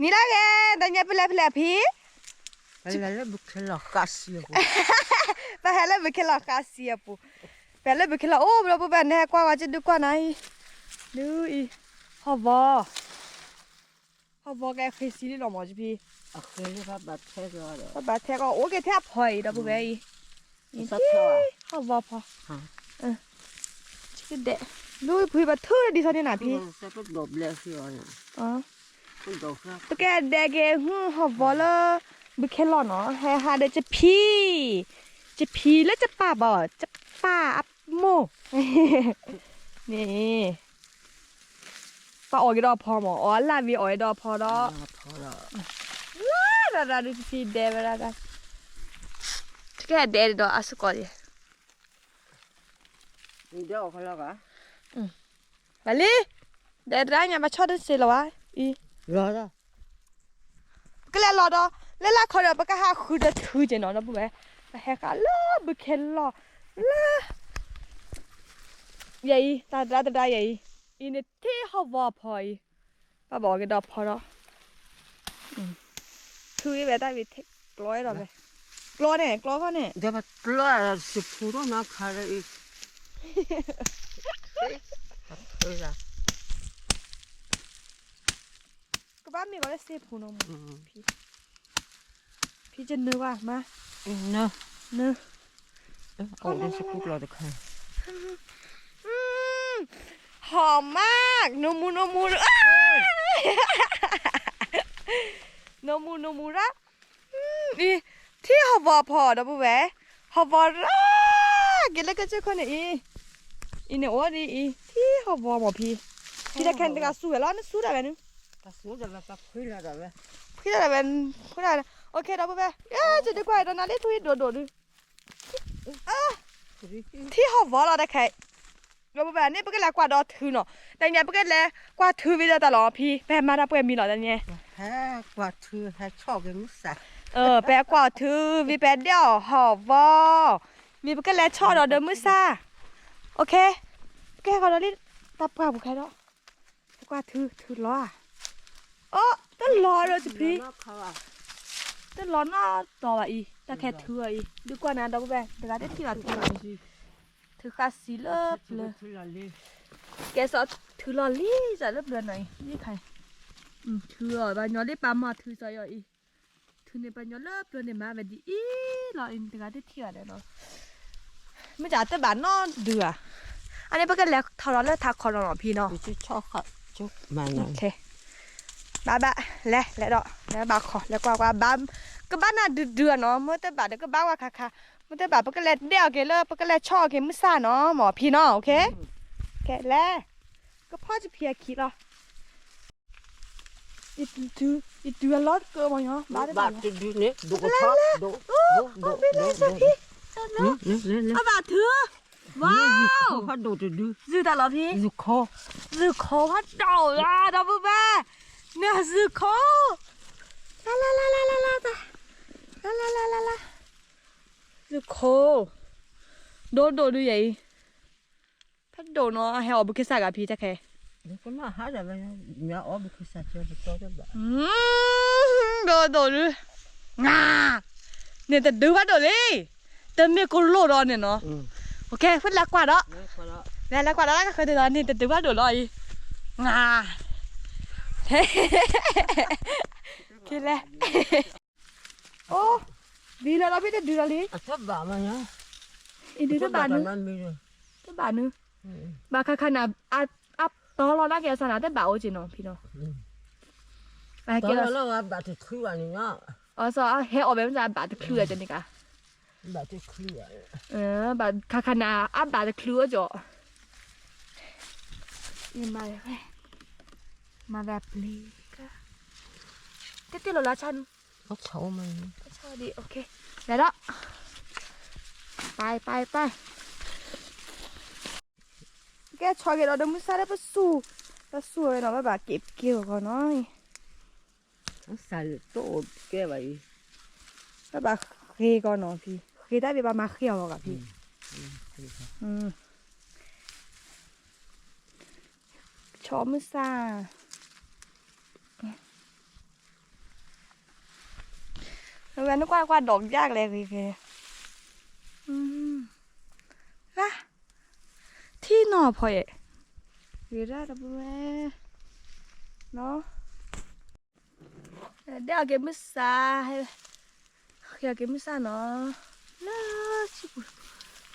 နံၤလၢဂ့ၤ, တၢ်ညါပလဲၤဖဲလဲၣ်ဖံ, ပလဲၤလၢဘုခ့လီၤဃးစံအပူၤ, ပဟဲလၢဘုခ့လီၤဃးစံအပူၤ, ပဟဲလၢဘုခ့လီၤအိၣ်ဘျီပူၤဘၣ် နဟဲကွၢ်ဝဲကဒုးကွၢ်နၤအံၤ, ဒုးအံၤ, ဟီၣ်ဝီ ဟီၣ်ဝီကဲဃ့စံလံလီၤမၢ်ဖံ, ဘၣ်ဘၣ်ထဲကီးအိၣ်က့ၤထဲအဖီအံၤဒီပုၢ်ဝဲၢ်အံၤ, ဟီၣ်ဝီဖီ, ဒဲး, ဒုးဖုဘၣ်ထုးဒ်သိးန့ၣ်နၤဖံ, ပကဒဲးက့ၤဟုဟီၣ်ဝီလၢ ဘုခ့လီၤနီၤ ဟဲဟးဒီးကဖံ, ကဖံလၢကပၢ်ဘၣ် ကပၢ်အမိၢ်, န့ၣ် ပှၤအီၣ်က့ၤဒီးဖီမၢ် အီၣ်အလၣ်ဝံၤအီၣ်က့ၤဒီးဖီဒီး, လၢဒၣ်ဒၣ်ဒုးကဖံဒဲးဝဲဒၣ်ဒၣ်, ကဲဒဲးဒီးအစ့ၢ်ကီး, ဘၣ်လံ, ဒဲးတရၣ်ညါဘၣ်ဆီၣ်တစ့လီၤဝဲ, အံၤ, ပကလဲၤလီၤဒီး လၢလၢခီဒီး ပကဟးဃုဒီးထုက့ၤနီၤ ဒီပုၢ်ဝဲၢ်, ပဟဲဃာ်လၢဘုခ့လီၤ, လၢ ယဲအံၤ တၢ်တဒါတဒါယဲအံၤ, အံၤန့ၣ်ထံၣ်ဟီၣ်ဝီဖီအံၤ, ပဘၣ်အီၣ်က့ၤဒီးဖီဒီး, ထုအံၤဝဲတၢ်ဝံၤ ကျီဒီးဝဲ, ကျီန့ၣ် ကျီခီန့ၣ်, ကဘၣ်မ့ၢ်ဂီၤလၢစ့ဖိနီၤမၢ်, ဖံကနၢဘၣ်မး, နၢ, အိၣ်လၢစကူကျီတခါ, ဟီၣ်မး, နမူနမူ, နမူနမူရၣ်, အံၤ, ထံၣ်ဟီၣ်ဝီဖီဒီပုၢ်ဝဲၢ်, ဟီၣ်ဝီရၣ်, က့ၤလၢကစၢၢ်ခိၣ်န့ၣ်အံၤ, အံၤန့ၣ်အိၣ်ဒ်အံၤ ထံၣ်ဟီၣ်ဝီမၢ်ဖံ, ဖံတၢ်ခဲန့ၣ်တဂၤစူၢ်ဝဲလီၤ နစူၢ်တၢ်ဝဲနုၤ, ဖှံလီၤတၢ်ဝဲ, ဖှံလီၤတၢ်ဝဲ, အိၣ်ခ့ဒီပုၢ်ဝဲၢ်, ယဲ ကဒုးကွၢ်ဒီးနၤလၢထူအံၤဒိၣ်ဒိၣ်ဒုး ထံၣ်ဟီၣ်ဝီလီၤတၢ်ခဲအံၤ, ဒီပုၢ်ဝဲၢ်န့ၣ် ပကလဲၤကွၢ်ဒီးထုနီၤ, တနံၤပကလဲၤကွၢ်ထုဝံၤဒီးတၢ်လီၤဖံ, ပဟဲမၤတၢ်ပှဲၤမံၤလီၤတနံၤ, ပဟဲကွၢ်ထုဝံၤ ပဟဲဒဲအီၣ်ဟီၣ်ဝီ, မ့ၢ်ပကလဲၤဆီၣ်ဒီးဒီးမုၢ်ဆၣ်, အိၣ်ခ့, ပကဟဲဃီဒီးလံ, တၢ်ပှၢ်ပူၤခဲဒီး, ပကွၢ်ထု ထုလီၤဧါ, အိ တလီၤဒီးတဖံ တလီၤနီတတီၤဘၣ်အံၤ, တၢ်ခဲထုအံၤ ဒုးကွၢ်နၤဒီပုၢ်ဝဲၢ် တဂၤတထံၣ်ဘၣ်ထုအံၤ, ထုဃၣ်စံလၢပျၢၤ, ကဲစီထုလီၤလံ စီလၢပျၢၤနီၤအံၤ, ထုအီၤ ပှၤညီလၢပၢ်မၤထုစီအီၤအံၤ, ထုန့ၣ်ပှၤညီလၢပျၢၤန့ၣ် မၤဝဲဒ်အံၤလီၤအံၤ တဂၤတထံၣ်ဘၣ်ဒီးနီၤ, မ့ၢ်တၢ်တဘၣ်နီတဒုဧါ, အန့ၣ်ပကလဲၤထီၣ်ဒီးလၢထးခီနီၤနီၤဖံနီၤ, ဘၣ်ဘၣ် လဲၤ လဲၤဒီး လဲၤဘၣ်ခီ လဲၤကွၢ်ကွၢ်ဘၣ်, ကဘၣ်နၤဒုဒုဧါနီၤ, မ့ၢ်တဘၣ်ဒီးကဘၣ်ဝဲခါခါ, မ့ၢ်တဘၣ်ပကလဲၤဒဲအီၤက့ၤလၢ ပကလဲၤဆီၣ်အီၤက့ၤမုၢ်ဆၣ်နီၤ မၢ်ဖံနီၤ, အိၣ်ခ့, ကဲလဲၤ, ကဖီၣ်တဖံအခံလီၤ. ယတုၤအလီၢ်တကၢမၢ်ညီ, ဘၣ်တဘၣ်လီၤ, အဘၣ်ထု, ဝါ, ယုၢ်တၢ်လီၤဖံ, ယုၢ်ခိ, ယုၢ်ခိဖးဒိၣ်လီၤ ဒီပုၢ်ဝဲၢ်, န့ၣ်ယုၢ်ခိ, လါလါလါလါလါလါ, လါလါလါလါလါ, ယုၢ်ခိ, ဒိၣ်ဒိၣ်ဒုယဲအံၤ ဖးဒိၣ်နီၤ ဟဲအီၣ်ဘုခ့စၢ်ဂၤဖံတၢ်ခဲ, ဒိၣ်ဒိၣ်ဒု, နတဒုဖးဒိၣ်လံ, တမ့ၢ်ကလိၣ်ဒီးန့ၣ်နီၤ, အိၣ်ခ့ ဖဲလဲၤကွၢ်ဒီး, လဲၤကွၢ်ဒီးလၢကဃၢၤတ့ၢ်ဒီးန့ၣ် တဒုဖးဒိၣ်လီၤအံၤ, ခဲလဲၣ် အိ, ဝံၤလၢလီၤဖံတဒုလီၤလံ, အံၤဒုတဘၣ်နု, တဘၣ်နု, ဘၣ်ခါခါန့ၣ်, အတီလီၤနာ်က့အစၢ်န့ၣ် တဘၣ်အိၣ်က့ၤနီၤဖံနီၤ, ဘၣ်တချုးဘၣ်န့ၣ်, အစီၤဟဲအီၣ်ဘဲမ့ၢ်ဘၣ်တချုးအတန့ၣ်ကါ, ဘၣ်ခါခါန့ၣ် အဘၣ်တချုးအိၣ်ကီး, မၤဝဲ, မၤဝဲပျံၤ, တတ့ၢ်လီၤလၢဆၣ်နု, လဲၤဒီး, ပၢ်ပၢ်ပၢ်, ကဲဆီၣ်က့ၤဒီးဒီးမုၢ်ဆၣ်လၢပစူၢ်, ပစူၢ်ဝဲနီၤ ဘၣ်ဘၣ်က့ၤက့ၤဂီၤဂီၤနီၤ, စၢ်တအိၣ်ကဲဘၣ်အံၤ, ဘၣ်ဘၣ်ဃ့ကီးနီၤဖံ, ဃ့တၢ်ဖံဘၣ်မၤဃ့အီၤဂီၤဂၤဖံ, ဆီၣ်မုၢ်ဆၣ်, ဝဲနကွၢ်ကွၢ်ဒီးယၣ်ကလဲၤဂ့ၤဂ့ၤ, လၢ ထံၣ်နီၢ်ဖီအဲၣ်, ဂ့ၤဒၣ်တပဝဲ, ဒဲအီၤက့ၤမုၢ်ဆါ, ဃ့အီၤက့ၤမုၢ်ဆါနီၤ, လၢဆံပူၤ,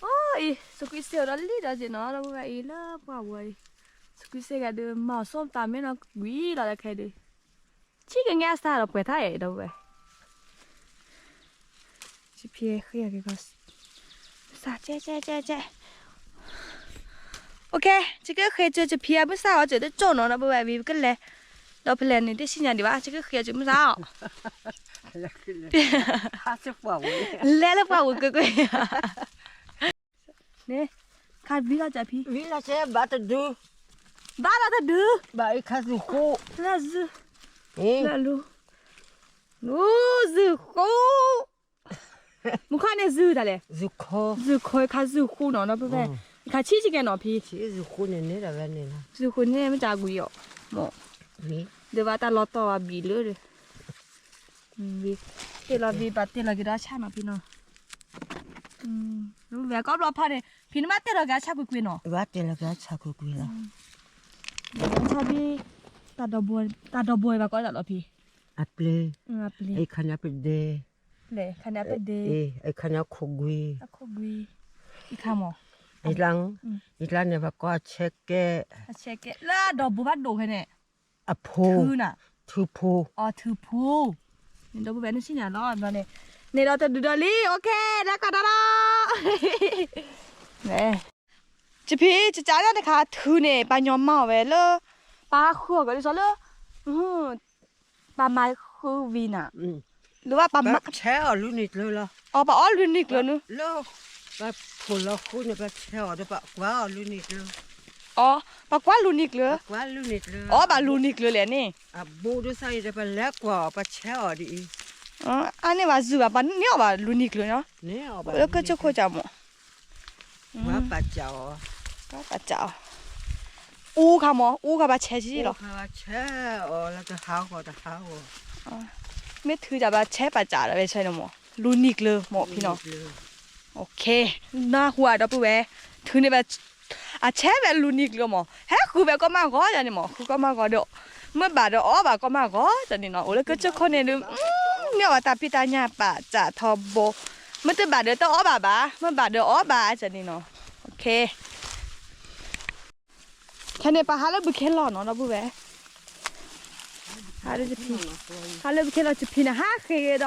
အိအံၤ စကွံစ့ၢ်အီၤဒီးလံဒီးက့ၤနီၤ ဒီပုၢ်ဝဲၢ်အံၤလၢပှၢ်ဝဲအံၤ, စကွံစ့ၢ်ဂၤဒုး မၤအီၤစိၣ်တၢ်မ့ၢ်နီၤ ကွံလီၤလၢခဲဒုး ဆံကငဲအစၢ်ဒီးပှဲၤထါအဲၣ်ဒီပုၢ်ဝဲၢ် စဖံဃ့အီၤက့ၤကီး, မုၢ်ဆါကဲကဲကဲကဲ, အိၣ်ခ့ စကဃ့စၢစဖံအမုၢ်ဆါအီၤစၢတကၠိၣ်နီၤ ဒီပုၢ်ဝဲၢ်ဝံၤပကလဲၤ, ဒီးဖဲလဲၣ်န့ၣ် တဆံညါဒံးဘၣ် စကဃ့စၢမုၢ်ဆါအီၤ, လဲၤလၢပှၢ်ဝဲကွ့ၢ်ကွ့ၢ် န့ၣ်, ခါဝံလီၤကၢ်ဖံ, ဝံလီၤကၢ်ဘၣ်တဒု, ဘၣ်ဒီးတဒု, ဘၣ်အံၤခါသုးဃိ, လၢသုး, လၢလူ, လူသုးဃိ, မူခါန့ၣ်သုးတၢ်လဲၣ်, သုးခိ, သုးခိခါသုးဃိနီၤ ဒီပုၢ်ဝဲၢ်, ခါဆံးဆံးကဲနီၤဖံ, သုးဃိန့ၣ်န့ၣ်ဒီးဝဲန့ၣ်လီၤ, သုးဃိန့ၣ်မ့ၢ်တၢ်ကွံအီၤ, မ့ၢ်, ဒ်ဘၣ်တၢ်လီၤတီၢ်ဘၣ်ဘံၣ်လၢဒီး တ့ၢ်လီၤဘံၣ် ပာ်တ့ၢ်လီၤက့ၤဒီးဆၣ်နီၤဖံနီၤ, ဝဲကီဘျီဖးန့ၣ် ဖံနမ့ၢ်တ့ၢ်လီၤက့ၤအဆၣ်ကွ့ၢ်ကွ့ၢ်နီၤ, ဘၣ်တ့ၢ်လီၤက့ၤအဆၣ်ကွ့ၢ်ကွ့ၢ်လီၤ, ဆၣ်ဘံၣ်, တၢ်ဒိးဘှီဘၣ်ကီတၢ်လီၤဖံ, အပျ့ၤ, အပျ့ၤ, ခါန့ၣ်အပဒဲ, ခါန့ၣ်အခိၣ်ကွံ, ခိၣ်ကွံ, အံၤခါမး, အံၤကျါန့ၣ် ပှၤကိးအဆဲကဲ, အဆဲကဲ လၢအဒိးဘှီဘၣ်ဒိၣ်ခဲန့ၣ် အဖိ, ထုဖိ, အထုဖိ, န့ၣ်ဒီပုၢ်ဝဲၢ်နုၢ်ဆံညါလီၤ, န့ၣ်ဒီးတဒုဒီးလံ အိၣ်ခ့ လၢကီၢ်တၢ်လီၤ, စဖံ ကကးလၢတခါထုန့ၣ် ပှၤညီမၤအီၤဝဲလၢ, ပှၤဃုအီၤကဒ်သိးလၢ, ပှၤမၤဃုဝံၤနၤ, လၢဘၣ်ပှၤမၤ, ဆဲးအီၤလူနံၤကျၢၤလီၤ, အီ ပှၤအီလူနံၤကျၢၤနုၤ, လၢ, ပှၤဖိးလီၤဃုန့ၣ် ပှၤဆဲးအီၤဒီးပှၤကွၢ်အီၤလူနံၤကျၢၤ, အီ ပှၤကွၢ်လူနံၤကျၢၤ, အီ ဘၣ်လူနံၤကျၢၤလဲၣ်န့ၣ်, အဘိဒ်သိးအံၤဒီးပှၤလဲၤကွၢ်အီၤ ပှၤဆဲးအီၤဒ်အံၤ, အါန့ၢ်ဘၣ်စုဘၣ် ပှၤန့ၢ်အီၤဘၣ်လူနံၤကျၢၤနီၤ, လၢကၠိခိၣ်ကၠၢ်မး ပှၤပာ်စးအီၤ, ပှၤပာ်စးအီၤ, အူခါမး အူခါဘၣ်ဆဲးဆံလီၤ, ဆဲးအီၤလၢတဟးဂီၤတဟးဂီၤ, မ့ၢ်ထုတၢ်ဘၣ်ဆဲးပာ်စးဒီးဝဲဆဲးန့ၣ်မး လူနံၤကျၢၤမးဖံနီၤ, နၢ်ဟူအဒီပုၢ်ဝဲၢ်, ထုန့ၣ်ဘၣ် အဆဲးဝဲလူနံၤကျၢၤမး ဟဲဃုဝဲကီၢ်မးဂီၤယၤန့ၣ်မး ဃုကီၢ်မးဂီၤဒီး, မ့ၢ်ဘၣ်ဒီးအီၣ်ဘၣ်ကီၢ်မးဂီၤယၤန့ၣ်နီၤ အိၣ်လၢကၠိခိၣ်န့ၣ်ဒုး, မ့ၢ်အီၣ်ဘၣ်တၢ်ဖံးတၢ်ညၣ်ပာ်စးထီဘိ, မ့ၢ်တဘၣ်ဒီးတအီၣ်ဘၣ်ဘၣ် မ့ၢ်ဘၣ်ဒီးအီၣ်ဘၣ်ယၤန့ၣ်နီၤ, ခဲန့ၣ်ပဟးလၢဘုခ့လီၤနီၤ ဒီပုၢ်ဝဲၢ်, ဟးလၢဘုခ့လီၤ စဖံန့ၣ် ဟးဃ့ဒီး,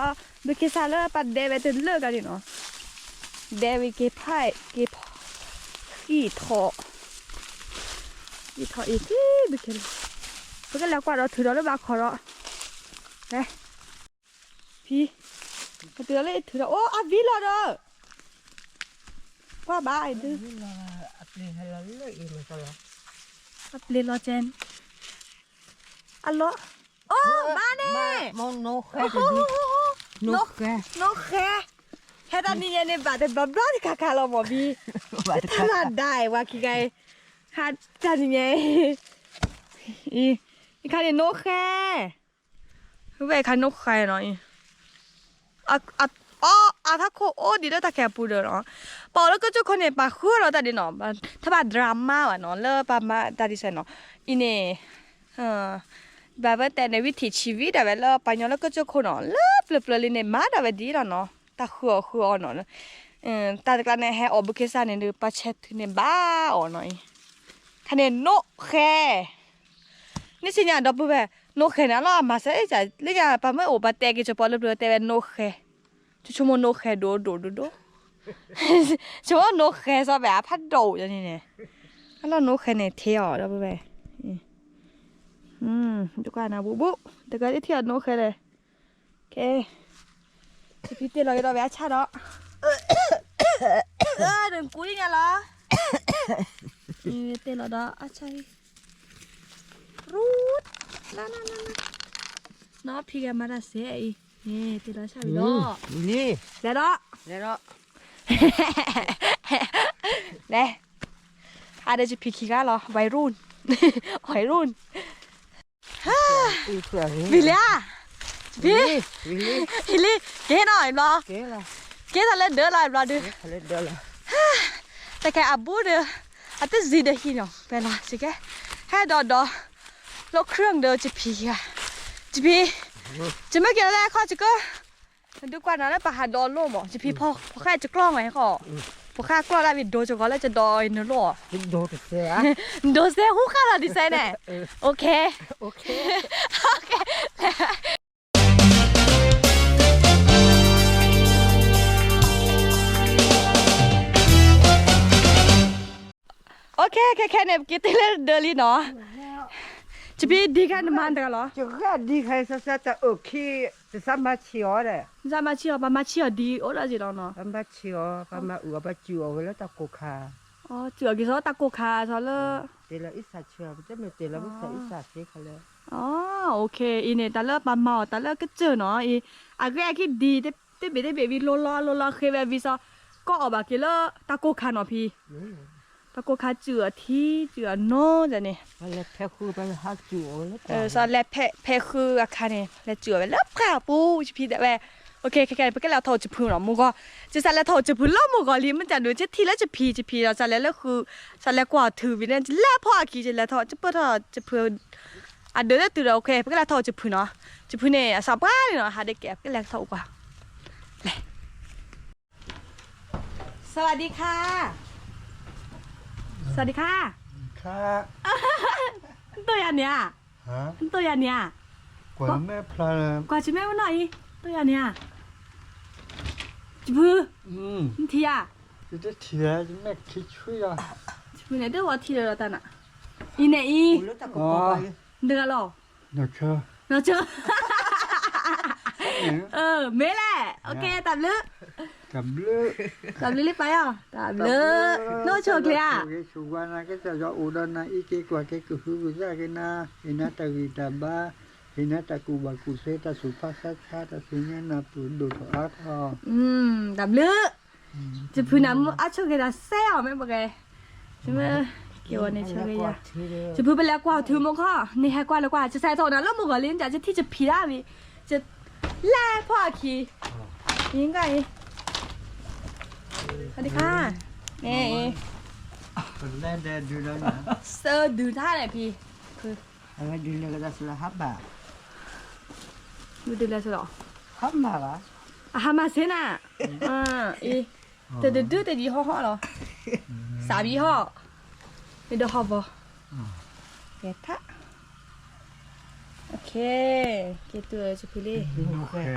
ဘုခ့စးလၢပဒဲဝဲတလၢာ်ကဒီးနီၤ, ဒဲဝံၤက့ၤဖး, က့ၤဖး, ဃံထီၣ်, ဃံထီၣ်အံၤက့ၤဘုခ့လီၤ, ပကလဲၤကွၢ်ဒီးထုးဒီးလၢဘၣ်ခီဒီး, လဲၤ ဖံ, ပတုၤလၢအထုးဒီး အိၣ်အဝံလီၤဒီး, ကွၢ်ဘၣ်အံၤဒုး, အပျ့ၤလီၤကဲ, အလီၤ, အိၣ်ဘၣ်န့ၣ်, နိဃဲ, ဟဲတၢ်နံၤညါန့ၣ် ဘၣ်တဘျီဘျီတခါခါလီၤမးဘံ, တၢ်မၤဒါအံၤ ဝါခံဂၤအံၤ, ဟးတၢ်နံၤညါအံၤ, အံၤခါန့ၣ်နိဃဲ ဝဲခါနိဃဲနီၤ, အီ အထးခိၣ်အိၣ်ဒံးလၢတၢ်ခဲအပူၤဒီးနီၤ, ပအိၣ်လၢကၠိခိၣ်န့ၣ် ပှၤဃုအီၤလီၤတၢ်ဒ်နီၤ, ထီၣ်ဘၣ် drama ဘၣ်နီၤ လၢပှၤမၤတၢ်ဒ်စဲးနီၤ, အံၤန့ၣ် ဘၣ်ဝဲတဲန့ၣ် ဝံထံၣ်ဆံးဝံဒၣ်ဝဲလၢပှၤကညီလၢကၠိခိၣ်နီၤ လၢပျၢၤပျၢၤလံန့ၣ် မၤဒၣ်ဝဲဒ်လီၤနီၤ, တၢ်ဃုအီၤဃုအီၤနီၤ, တၢ်တကျါန့ၣ် ဟဲအိၣ်ဘုခ့စးန့ၣ်ဒီး ပှၤဆဲးထုးန့ၢ်ဘၣ်အီၤနီၤအံၤ, ခါန့ၣ်နိဃဲ န့ၣ်စံညါဒီပုၢ်ဝဲၢ်, နိဃဲန့ၣ်လီၤ အမၤစၢၤလၢညါ ပမ့ၢ်အိၣ်ပှၤတဲက့ၤကၠိပီလၢပျၢၤတဲဝဲနိဃဲ, ဆိကမိၣ်နိဃဲဒိၣ်ဒိၣ်ဒိၣ်ဒိၣ်, ဆိကမိၣ်နိဃဲစီၤဘဲအဖးဒိၣ်န့ၣ်န့ၣ်, အလီၢ်နိဃဲန့ၣ်ထဲအီၤဒီပုၢ်ဝဲၢ်, တကွၢ်နၤဘူးဘူး, တကးဒ်ထံၣ်အီၤနိဃဲလဲၣ်, ကဲ ဖံတ့ၢ်လီၤက့ၤဒီးဝဲအဆၣ်ဒီး, နကူညါလီၤ, တ့ၢ်လီၤဒီးအဆၣ်, ရူၣ်, နီၢ်ဖံဂၤမၤတၢ်စဲအံၤ, တ့ၢ်လီၤဆၣ်ဝံၤဒီး, လဲၤဒီး, လဲၤဒီး, လဲၤ, အါဒီးယဖံခံဂၤလီၤ ဝဲရူၣ်, ဝဲရူၣ် ဝံၤလံဧါ, ဖံ, ဟံးလံ, ကဟ့ၣ်နီၤအံၤဘျီ, ကဟ့ၣ်သးလၢဒၢလီၤအံၤဘျီဒုး, တကဲအဘူးဒီး, အတဇံဒီးဟံၣ်နီၤ ဖဲလီၤစကဲ, ဟဲဒီးဒီး, လီၢ်ခရၢၣ်ဒီး ယဖံဧါ, ယဖံ, ယမ့ၢ်က့ၤလီၤလၢခီၣ်ယကၢၢ်, ဒုးကွၢ်နၤလၢပဟးဒီးလိၣ်မး ယဖံဖီ ဖီဃဲကျီၢ်မးဃီ, ဖီဃဲကျီၢ်ဒၣ်ဝံၤဒိကီလၢယဒီးအံၤနလိၣ်, ဒိစဲဟူဃာ်လီၤဒ်စဲန့ၣ်, အိၣ်ခ့, အိၣ်ခ့ ခဲခဲန့ၣ် ပက့ၤတုၤလၢဒၢလံနီၤ, ယဖံဒံခဲနမါတဂၤလီၤ, ယဂၤဒံခဲစၢ်စၢ်တအိၣ်ခံ, တစၢ်မၤဆံးအီၤဒီး, တစၢ်မၤဆံးအီၤ ပမၤဆံးအီၤဒံအိၣ်ဒီးယလီၤနီၤ, ပမၤဆံးအီၤ ပမၤအုၣ်အီၤ ပစူၣ်အီၤဝဲလၢတၢ်ကိၢ်ခါ, စူၣ်အီၤက့ၤစီတၢ်ကိၢ်ခါစီလၢ, တ့လီၤအံသၣ်ဆၢ ပတမ့ၢ်တ့လီၤအံသၣ်အံသၣ်သ့ခါလၢ, အံၤန့ၣ် တၢ်လၢပမၤအီၤ တၢ်လၢကစၢၢ်နီၤအံၤ, အဂ့ၢ်အခံဒံ တဘ့ၣ်တဘ့ၣ်ဝံၤလိၤလီၤလိၤလီၤဃ့ဝဲဝံၤစီ, ကီၢ်အီၣ်ဘၣ်က့ၤလၢတၢ်ကိၢ်ခါနီၤဖံ, တၢ်ကိၢ်ခါစူၣ်အီၤထံ စူၣ်အီၤနီၤန့ၣ်, စီလဲၤဖဲဃုအခါန့ၣ် လဲၤစူၣ်အီၤဝဲလၢပှၢ်ပူၤ ယဖံတဲဝဲ, ခဲခဲန့ၣ် ပကလဲၤထီၣ်အိၣ်ယဖုနီၤ မုၢ်ဂီၤ, ယစးလဲၤထီၣ်အိၣ်ယဖုလၢမုၢ်ဂီၤလံ မ့ၢ်တၢ်ဒုး ယထံၣ်လၢယဖံ ယဖံဒီး စးလဲၤလၢဃု, စးလဲၤကွၢ်အီၤထုးဝံၤန့ၣ် ယလဲၤဖီၣ်အခံ ယလဲၤထီၣ် ယပၢၢ်ထီၣ်ယဖု အဒၢးလၢတုၤဒီး ခဲ ပကလဲၤထီၣ်အိၣ်ယဖုနီၤ, ယဖုန့ၣ် အစးပှၢ်န့ၣ်နီၤ ဟးဒဲးကဲ ပကလဲၤထီၣ်အိၣ်ကွၢ်, လဲၤ สวัสดีค่ะ สวัสดีค่ะ နတိၢ်ယၤန့ၣ်ဧါ, နတိၢ်ယၤန့ၣ်ဧါ, ကွၢ်မဲဖျါ, ကွၢ်ဆံမဲဝဲနီၤအံၤ, တိၢ်ယၤန့ၣ်ဧါ, ယဖု, နထံၣ်ဧါ, ယဖုန့ၣ် ဒ်ဝဲထံၣ်ဒီးတၢ်နၤ, အံၤန့ၣ်အံၤ, တဂၤလီၤ, နီၢ်ဆၢ မ့ၢ်လဲၣ်, တၢ်ဘျုး, တၢ်ဘျုးလံပၢ်ယီၤ, တၢ်ဘျုး, နအိၣ်ဆိၣ်ဂ့ၤဧါ, ဆိၣ်ဂ့ၤဆိၣ်ဝါနၤ ကစၢ်ယွၤအိၣ်ဒီးနၤအံၤ က့ၤကွၢ်က့ၤကဟုကယာ်က့ၤနၤ, ဟ့ၣ်နၤတၢ်ဂံၢ်တၢ်ဘါ, ဟ့ၣ်နၤတၢ်ကူၣ်ဘၣ်ကူၣ်သ့ တၢ်သူၣ်ဖးသးဆး တၢ်သူၣ်ညါနၢ်ပၢၢ်ဒိၣ်ထီၣ်အါထီၣ်, တၢ်ဘျုး, ယဖုနၤမ့ၢ်အါဆိၣ်ဂ့ၤဒီးစဲအီၤမ့ၢ်ပဂဲၤ, က့ၤဝဲန့ၣ်ဆိၣ်ဂ့ၤယၤ, ယဖုပလဲၤကွၢ်အီၤထုးမ့ၢ်ခီ, န့ၣ်ဟဲကွၢ်လၢကွၢ်အီၤထုးမ့ၢ်ခီ, ယထံၣ်ယဖံဒၣ်ဝံၤ, လဲၤဖီၣ်အခံ, အံၤ, စဝၤစဒီခါ, န့ၣ်, စၢဒုးတၢ်န့ၣ်ဖံ, ဒုးလဲၤကဒါစလၢဟးဘၣ်, ဒုးလဲၤစလီၤ, ဟးမၢ်ဘၣ်, အဟးမၢ်စ့နၤ, အံၤ, တဒုးဒုးတယံၤဟီၣ်ဟီၣ်လီၤ, စးဘံဟီၣ်, မ့ၢ်ဒိးဟီၣ်ဘီ, ကဲထါ က့ၤတုၤစဖံလံ, အံၤကး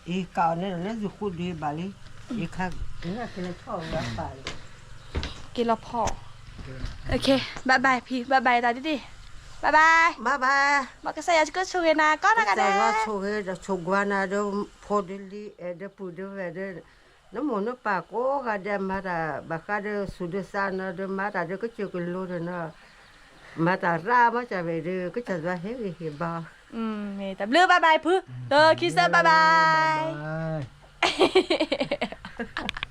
အီၤန့ၣ်လၢယဃုဒုးဘၣ်လံ, က့ၤလီၤဖီၣ်, ဘၣ်ဘၣ်ဖံ, ဘၣ်ဘၣ်တၢ်ဒ်ဒ်, ဘၣ်ဘၣ်, ဘၣ်ဘၣ်, ဘၣ်ကစၢ်ယွၤကဆိၣ်ဂ့ၤနၤ ကီနၤဂၤဒဲး, ဆိၣ်ဂ့ၤဒီးဆိၣ်ဂ့ၤနၤဒီး ဖိဒ်လံ အဲၣ်ဒိးပုၢ်ဒိးဝဲၢ်ဒီး နမိၢ်နပၢ်ကိးဂၤဒဲးမၤတၢ်ဘၣ်ဃးဒီးသူၣ်ဒီးသးနီၤဒီး မၤတၢ်ဒီးကစၢၢ်ကလိဒီးနီၤ, မၤတၢ်ရၢမၤစၢၤဝဲဒီး ကစၢ်ယွၤဟ့ၣ်ဂံၢ်ဟ့ၣ်ဘါ, တၢ်ဘျုး ဘၣ်ဘၣ်ဖု, ဒီးခံဆၢ ဘၣ်ဘၣ်.